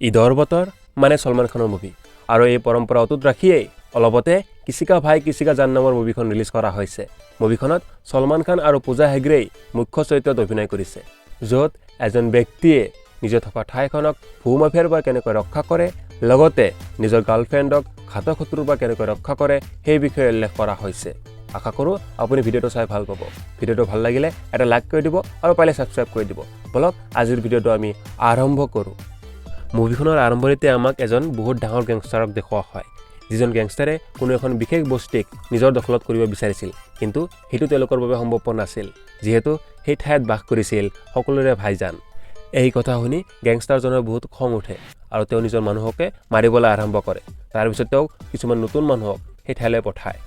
ঈদৰ বতৰ মানে ছলমান খানৰ মুভি আৰু এই পৰম্পৰা অটুট ৰাখিয়েই অলপতে কিচি কা ভাই কিচি কা জান নামৰ মুভিখন ৰিলিজ কৰা হৈছে। মুভিখনত ছলমান খান আৰু পূজা হেগড়েই মুখ্য চৰিত্ৰত অভিনয় কৰিছে, য'ত এজন ব্যক্তিয়ে নিজৰ থকা ঠাইখনক ভূমাফিয়াৰ পৰা কেনেকৈ ৰক্ষা কৰে, লগতে নিজৰ গাৰ্লফ্ৰেণ্ডক ঘাতক শত্ৰুৰ পৰা কেনেকৈ ৰক্ষা কৰে, সেই বিষয়ে উল্লেখ কৰা হৈছে। আশা কৰোঁ আপুনি ভিডিঅ'টো চাই ভাল পাব। ভিডিঅ'টো ভাল লাগিলে এটা লাইক কৰি দিব আৰু পাৰিলে ছাবস্ক্ৰাইব কৰি দিব। ব'লক, আজিৰ ভিডিঅ'টো আমি আৰম্ভ কৰোঁ। মুভিখনৰ আৰম্ভণিতে আমাক এজন বহুত ডাঙৰ গেংষ্টাৰক দেখুওৱা হয়, যিজন গেংষ্টাৰে কোনো এখন বিশেষ বস্তিক নিজৰ দখলত কৰিব বিচাৰিছিল। কিন্তু সেইটো তেওঁলোকৰ বাবে সম্ভৱপৰ নাছিল, যিহেতু সেই ঠাইত বাস কৰিছিল সকলোৰে ভাইজান। এই কথা শুনি গেংষ্টাৰজনৰ বহুত খং উঠে আৰু তেওঁ নিজৰ মানুহকে মাৰিবলৈ আৰম্ভ কৰে। তাৰপিছত তেওঁ কিছুমান নতুন মানুহক সেই ঠাইলৈ পঠায়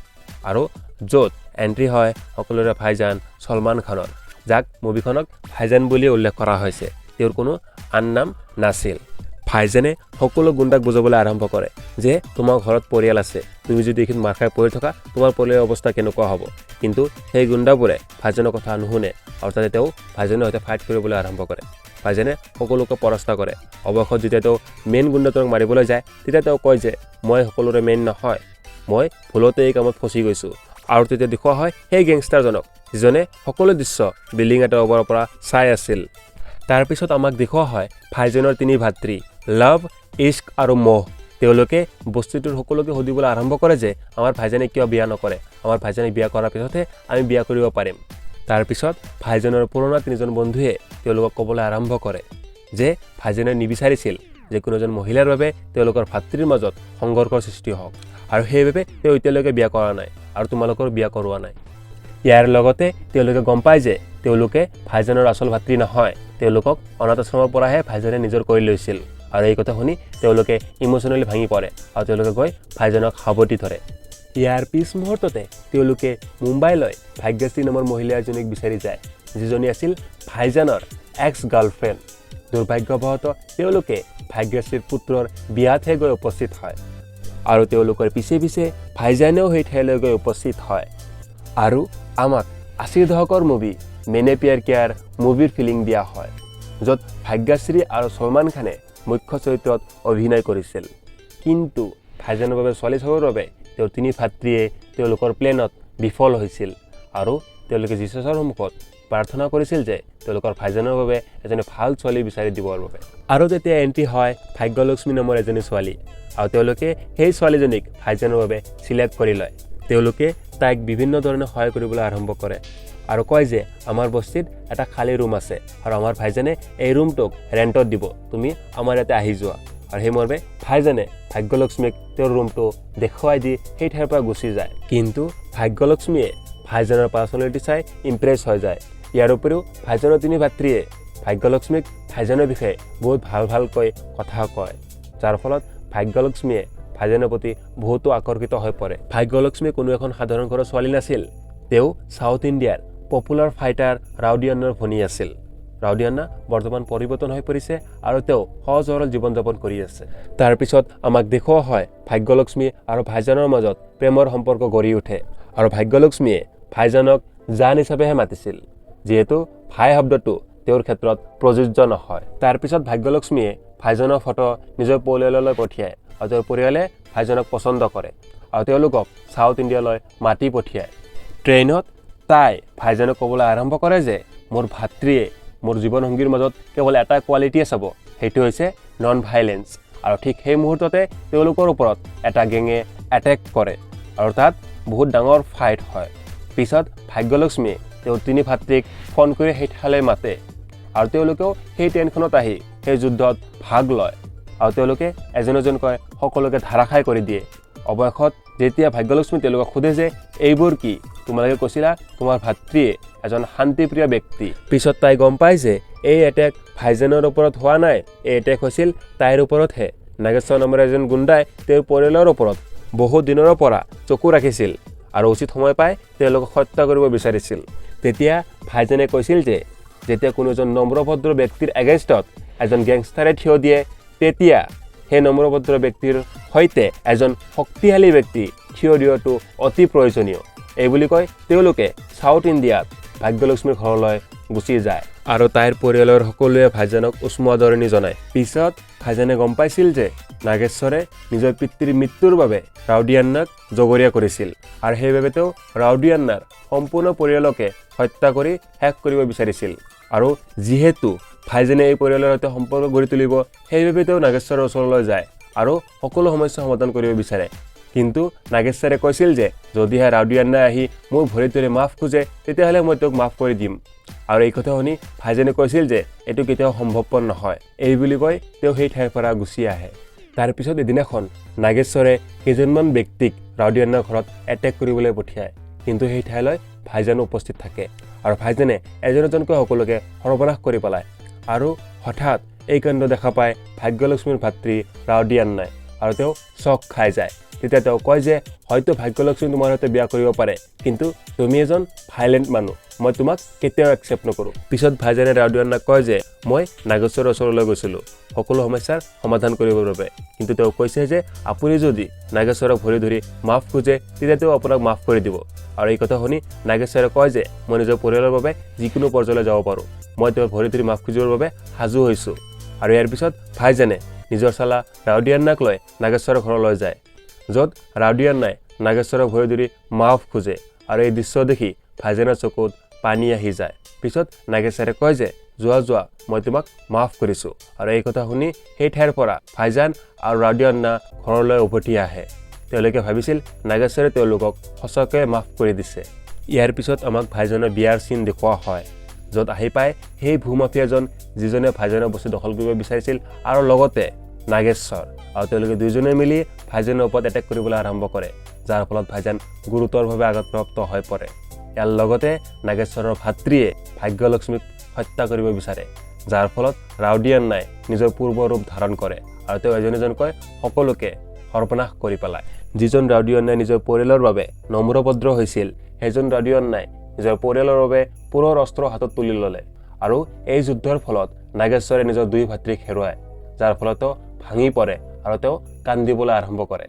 আৰু য'ত এণ্ট্ৰি হয় সকলোৰে ভাইজান ছলমান খানৰ, যাক মুভিখনক ভাইজান বুলি উল্লেখ কৰা হৈছে। তেওঁৰ কোনো আন নাম নাছিল। ভাইজানে সকলো গুণ্ডাক বুজাবলৈ আৰম্ভ কৰে যে তোমাৰ ঘৰত পৰিয়াল আছে, তুমি যদি এইখিনিত মাৰ খাই পৰি থকা, তোমাৰ পৰিয়ালৰ অৱস্থা কেনেকুৱা হ'ব? কিন্তু সেই গুণ্ডাবোৰে ভাইজানৰ কথা নুশুনে আৰু তাতে তেওঁ ভাইজানৰ সৈতে ফাইট কৰিবলৈ আৰম্ভ কৰে। ভাইজানে সকলোকে পৰাস্ত কৰে। অৱশেষত যেতিয়া তেওঁ মেইন গুণ্ডাটোক মাৰিবলৈ যায়, তেতিয়া তেওঁ কয় যে মই সকলোৰে মেইন নহয়, মই ভুলতে এই কামত ফচি গৈছোঁ। আৰু তেতিয়া দেখুওৱা হয় সেই গেংষ্টাৰজনক, যিজনে সকলো দৃশ্য বিল্ডিং এটাৰ ওপৰৰ পৰা চাই আছিল। তাৰপিছত আমাক দেখুওৱা হয় ভাইজানৰ তিনি ভাতৃ লভ, ইস্ক আৰু মোহ। তেওঁলোকে বস্তিটোৰ সকলোকে সুধিবলৈ আৰম্ভ কৰে যে আমাৰ ভাইজানে কিয় বিয়া নকৰে? আমাৰ ভাইজানে বিয়া কৰাৰ পিছতহে আমি বিয়া কৰিব পাৰিম। তাৰপিছত ভাইজানৰ পুৰণা তিনিজন বন্ধুৱে তেওঁলোকক ক'বলৈ আৰম্ভ কৰে যে ভাইজানে নিবিচাৰিছিল যে কোনো এজন মহিলাৰ বাবে তেওঁলোকৰ ভাতৃৰ মাজত সংঘৰ্ষৰ সৃষ্টি হওক আৰু সেইবাবে তেওঁ এতিয়ালৈকে বিয়া কৰা নাই আৰু তোমালোকৰ বিয়া কৰোৱা নাই। ইয়াৰ লগতে তেওঁলোকে গম পায় যে তেওঁলোকে ভাইজানৰ আচল ভাতৃ নহয়, তেওঁলোকক অনাথ আশ্ৰমৰ পৰাহে ভাইজানে নিজৰ কৰি লৈছিল। আৰু এই কথা শুনি তেওঁলোকে ইম'চনেলি ভাঙি পৰে আৰু তেওঁলোকে গৈ ভাইজানক সাৱটি ধৰে। ইয়াৰ পিছ মুহূৰ্ততে তেওঁলোকে মুম্বাইলৈ ভাগ্যশ্ৰী নামৰ মহিলা এজনীক বিচাৰি যায়, যিজনী আছিল ভাইজানৰ এক্স গাৰ্লফ্ৰেণ্ড। দুৰ্ভাগ্যবশতঃ তেওঁলোকে ভাগ্যশ্ৰীৰ পুত্ৰৰ বিয়াতহে গৈ উপস্থিত হয় আৰু তেওঁলোকৰ পিছে পিছে ভাইজানেও সেই ঠাইলৈ গৈ উপস্থিত হয় আৰু আমাক 80ৰ দশকৰ মুভি মেনে পিয়াৰ কিয়াৰ মুভিৰ ফিলিং দিয়া হয়, য'ত ভাগ্যশ্ৰী আৰু ছলমান খানে মুখ্য চৰিত্ৰত অভিনয় কৰিছিল। কিন্তু ভাইজানৰ বাবে ছোৱালী চাবৰ বাবে তেওঁৰ তিনি ভাতৃয়ে তেওঁলোকৰ প্লেনত বিফল হৈছিল আৰু তেওঁলোকে যীচুৰ সন্মুখত প্ৰাৰ্থনা কৰিছিল যে তেওঁলোকৰ ভাইজানৰ বাবে এজনী ভাল ছোৱালী বিচাৰি দিবৰ বাবে। আৰু তেতিয়া এণ্ট্ৰি হয় ভাগ্যলক্ষ্মী নামৰ এজনী ছোৱালী আৰু তেওঁলোকে সেই ছোৱালীজনীক ভাইজানৰ বাবে চিলেক্ট কৰি লয়। তেওঁলোকে তাইক বিভিন্ন ধৰণে সহায় কৰিবলৈ আৰম্ভ কৰে আৰু কয় যে আমাৰ বস্তিত এটা খালী ৰুম আছে আৰু আমাৰ ভাইজানে এই ৰুমটোক ৰেণ্টত দিব, তুমি আমাৰ ইয়াতে আহি যোৱা। আৰু সেই মৰ্মে ভাইজানে ভাগ্যলক্ষ্মীক তেওঁৰ ৰুমটো দেখুৱাই দি সেই ঠাইৰ পৰা গুচি যায়। কিন্তু ভাগ্যলক্ষ্মীয়ে ভাইজানৰ পাৰ্চনেলিটি চাই ইমপ্ৰেছ হৈ যায়। ইয়াৰ উপৰিও ভাইজানৰ তিনি ভাতৃয়ে ভাগ্যলক্ষ্মীক ভাইজানৰ বিষয়ে বহুত ভাল ভালকৈ কথা কয়, যাৰ ফলত ভাগ্যলক্ষ্মীয়ে ভাইজানৰ প্ৰতি বহুতো আকৰ্ষিত হৈ পৰে। ভাগ্যলক্ষ্মী কোনো এখন সাধাৰণ ঘৰৰ ছোৱালী নাছিল। তেওঁ চাউথ ইণ্ডিয়াৰ পপুলাৰ ফাইটাৰ ৰাউডিয়ান্নাৰ ভনী আছিল। ৰাউডিয়ান্না বৰ্তমান পৰিৱৰ্তন হৈ পৰিছে আৰু তেওঁ সহজ সৰল জীৱন যাপন কৰি আছে। তাৰপিছত আমাক দেখুওৱা হয় ভাগ্যলক্ষ্মী আৰু ভাইজানৰ মাজত প্ৰেমৰ সম্পৰ্ক গঢ়ি উঠে আৰু ভাগ্যলক্ষ্মীয়ে ভাইজানক জান হিচাপেহে মাতিছিল, যিহেতু ভাই শব্দটো তেওঁৰ ক্ষেত্ৰত প্ৰযোজ্য নহয়। তাৰপিছত ভাগ্যলক্ষ্মীয়ে ভাইজানৰ ফটো নিজৰ পৰিয়াললৈ পঠিয়ায় আৰু তেওঁৰ পৰিয়ালে ভাইজানক পচন্দ কৰে আৰু তেওঁলোকক চাউথ ইণ্ডিয়ালৈ মাতি পঠিয়ায়। ট্ৰেইনত তাই ভাইজানক ক'বলৈ আৰম্ভ কৰে যে মোৰ ভাতৃয়ে মোৰ জীৱনসংগীৰ মাজত কেৱল এটা কোৱালিটিয়ে চাব, সেইটো হৈছে নন ভাইলেন্স। আৰু ঠিক সেই মুহূৰ্ততে তেওঁলোকৰ ওপৰত এটা গেঙে এটেক কৰে আৰু তাত বহুত ডাঙৰ ফাইট হয়। পিছত ভাগ্যলক্ষ্মীয়ে তেওঁৰ তিনি ভাতৃক ফোন কৰি সেই ঠাইলৈ মাতে আৰু তেওঁলোকেও সেই ট্ৰেইনখনত আহি সেই যুদ্ধত ভাগ লয় আৰু তেওঁলোকে এজন এজনকৈ সকলোকে ধাৰাসায় কৰি দিয়ে। অৱশেষত যেতিয়া ভাগ্যলক্ষ্মী তেওঁলোকক সোধে যে এইবোৰ কি, তোমালোকে কৈছিলা তোমাৰ ভাতৃয়ে এজন শান্তিপ্ৰিয় ব্যক্তি। পিছত তাই গম পায় যে এই এটেক ভাইজানৰ ওপৰত হোৱা নাই, এই এটেক হৈছিল তাইৰ ওপৰতহে। নাগেশ্বৰ নামৰ এজন গুণ্ডাই তেওঁৰ পৰিয়ালৰ ওপৰত বহু দিনৰ পৰা চকু ৰাখিছিল আৰু উচিত সময় পাই তেওঁলোকক হত্যা কৰিব বিচাৰিছিল। তেতিয়া ভাইজানে কৈছিল যে যেতিয়া কোনো এজন নম্ৰভদ্ৰ ব্যক্তিৰ এগেইনষ্টত এজন গেংষ্টাৰে থিয় দিয়ে, তেতিয়া সেই নম্ৰভদ্ৰ ব্যক্তিৰ সৈতে এজন শক্তিশালী ব্যক্তি থিয় দিয়াটো অতি প্ৰয়োজনীয়। এই বুলি কৈ তেওঁলোকে চাউথ ইণ্ডিয়াত ভাগ্যলক্ষ্মীৰ ঘৰলৈ গুচি যায়। আৰু তাইৰ পৰিয়ালৰ সকলোৱে ভাইজানক উষ্ম আদৰণি জনায়। পিছত ভাইজানে গম পাইছিল যে নাগেশ্বৰে নিজৰ পিতৃৰ মৃত্যুৰ বাবে ৰাউডিয়ান্নাক জগৰীয়া কৰিছিল আৰু সেইবাবে তেওঁ ৰাউডিয়ান্নাৰ সম্পূৰ্ণ পৰিয়ালকে হত্যা কৰি শেষ কৰিব বিচাৰিছিল। আৰু যিহেতু ভাইজানে এই পৰিয়ালৰ সৈতে সম্পৰ্ক গঢ়ি তুলিব, সেইবাবে তেওঁ নাগেশ্বৰৰ ওচৰলৈ যায় আৰু সকলো সমস্যা সমাধান কৰিব বিচাৰে। কিন্তু নাগেশ্বৰে কৈছিল যে যদিহে ৰাউডিয়ান্নাই আহি মোৰ ভৰিত ধৰি মাফ খোজে, তেতিয়াহ'লে মই তেওঁক মাফ কৰি দিম। আৰু এই কথা শুনি ভাইজানে কৈছিল যে এইটো কেতিয়াও সম্ভৱপৰ নহয়। এই বুলি কৈ তেওঁ সেই ঠাইৰ পৰা গুচি আহে। তাৰপিছত এদিনাখন নাগেশ্বৰে কেইজনমান ব্যক্তিক ৰাউডিয়ান্নাৰ ঘৰত এটেক কৰিবলৈ পঠিয়ায়। কিন্তু সেই ঠাইলৈ ভাইজানো উপস্থিত থাকে আৰু ভাইজানে এজন এজনকৈ সকলোকে সৰ্বনাশ কৰি পেলায়। আৰু হঠাৎ এই কাণ্ড দেখা পায় ভাগ্যলক্ষ্মীৰ ভাতৃ ৰাউডিয়ান্নাই আৰু তেওঁ চক খাই যায়। তেতিয়া তেওঁ কয় যে হয়তো ভাগ্যলক্ষ্মী তোমাৰ সৈতে বিয়া কৰিব পাৰে, কিন্তু তুমি এজন ভাইলেণ্ট মানুহ, মই তোমাক কেতিয়াও একচেপ্ট নকৰোঁ। পিছত ভাইজানে ৰাউডিয়ান্নাক কয় যে মই নাগেশ্বৰৰ ওচৰলৈ গৈছিলোঁ সকলো সমস্যাৰ সমাধান কৰিবৰ বাবে, কিন্তু তেওঁ কৈছে যে আপুনি যদি নাগেশ্বৰক ভৰি ধৰি মাফ খোজে, তেতিয়া তেওঁ আপোনাক মাফ কৰি দিব। আৰু এই কথা শুনি নাগেশ্বৰে কয় যে মই নিজৰ পৰিয়ালৰ বাবে যিকোনো পৰ্যায়লৈ যাব পাৰোঁ, মই তেওঁৰ ভৰি ধৰি মাফ খুজিবৰ বাবে সাজু হৈছোঁ। আৰু ইয়াৰ পিছত ভাইজানে নিজৰ চালা ৰাউডিয়ান্নাক লৈ নাগেশ্বৰৰ ঘৰলৈ যায়, য'ত ৰাউডিয়ান্নাই নাগেশ্বৰক ভৰি ধৰি মাফ খোজে। আৰু এই দৃশ্য দেখি ভাইজানৰ চকুত পানী আহি যায়। পিছত নাগেশ্বৰে কয় যে যোৱা যোৱা, মই তোমাক মাফ কৰিছোঁ। আৰু এই কথা শুনি সেই ঠাইৰ পৰা ভাইজান আৰু ৰাউডিয়ান্না ঘৰলৈ উভতি আহে। তেওঁলোকে ভাবিছিল নাগেশ্বৰে তেওঁলোকক সঁচাকৈয়ে মাফ কৰি দিছে। ইয়াৰ পিছত আমাক ভাইজানৰ বিয়াৰ চিন দেখুওৱা হয়, য'ত আহি পায় সেই ভূমাফিয়াজন, যিজনে ভাইজানৰ বস্তু দখল কৰিব বিচাৰিছিল, আৰু লগতে নাগেশ্বৰ। আৰু তেওঁলোকে দুয়োজনে মিলি ভাইজানৰ ওপৰত এটেক কৰিবলৈ আৰম্ভ কৰে, যাৰ ফলত ভাইজান গুৰুতৰভাৱে আঘাতপ্ৰাপ্ত হৈ পৰে। ইয়াৰ লগতে নাগেশ্বৰৰ ভাতৃয়ে ভাগ্যলক্ষ্মীক হত্যা কৰিব বিচাৰে, যাৰ ফলত ৰাউডিয়ান্নাই নিজৰ পূৰ্ব ৰূপ ধাৰণ কৰে আৰু তেওঁ এজন এজনকৈ সকলোকে সৰ্বনাশ কৰি পেলায়। যিজন ৰাউডিয়ান্নাই নিজৰ পৰিয়ালৰ বাবে নম্ৰভদ্ৰ হৈছিল, সেইজন ৰাউডিয়ান্নাই নিজৰ পৰিয়ালৰ বাবে পুনৰ অস্ত্ৰ হাতত তুলি ল'লে। আৰু এই যুদ্ধৰ ফলত নাগেশ্বৰে নিজৰ দুই ভাতৃক হেৰুৱায়, যাৰ ফলত তেওঁ ভাঙি পৰে আৰু তেওঁ কান্দিবলৈ আৰম্ভ কৰে,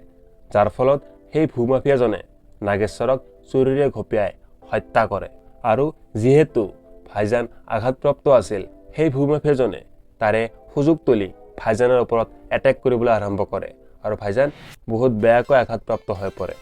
যাৰ ফলত সেই ভূমাফিয়াজনে নাগেশ্বৰক চুৰিৰে ঘপিয়াই হত্যা কৰে। আৰু যিহেতু ভাইজান আঘাতপ্ৰাপ্ত আছিল, সেই ভূমাফিয়াজনে তাৰে সুযোগ তুলি ভাইজানৰ ওপৰত এটেক কৰিবলৈ আৰম্ভ কৰে আৰু ভাইজান বহুত বেয়াকৈ আঘাতপ্ৰাপ্ত হৈ পৰে।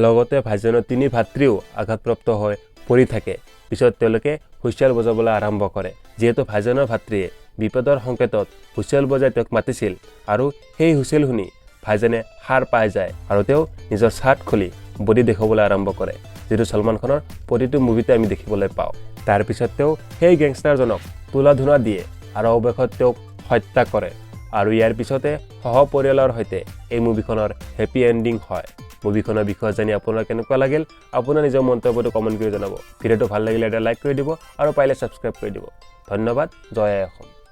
লগতে ভাইজানৰ তিনি ভাতৃও আঘাতপ্ৰাপ্ত হৈ পৰি থাকে। পিছত তেওঁলোকে হুইচেল বজাবলৈ আৰম্ভ কৰে, যিহেতু ভাইজানৰ ভাতৃয়ে বিপদৰ সংকেতত হুইচেল বজাই তেওঁক মাতিছিল। আৰু সেই হুইচেল শুনি ভাইজানে সাৰ পাই যায় আৰু তেওঁ নিজৰ চাৰ্ট খুলি বডি দেখুৱাবলৈ আৰম্ভ কৰে, যিটো ছলমান খানৰ প্ৰতিটো মুভিতে আমি দেখিবলৈ পাওঁ। তাৰপিছত তেওঁ সেই গেংষ্টাৰজনক তুলা ধূনা দিয়ে আৰু অৱশেষত তেওঁক হত্যা কৰে। আৰু ইয়াৰ পিছতে সহপৰিয়ালৰ সৈতে এই মুভিখনৰ হেপী এণ্ডিং হয়। মুভিখনৰ বিষয়ে জানি আপোনাৰ কেনেকুৱা লাগিল, আপোনাৰ নিজৰ মন্তব্যটো কমেণ্ট কৰি জনাব। ভিডিঅ'টো ভাল লাগিলে এটা লাইক কৰি দিব আৰু পাৰিলে ছাবস্ক্ৰাইব কৰি দিব। ধন্যবাদ। জয় আই অসম।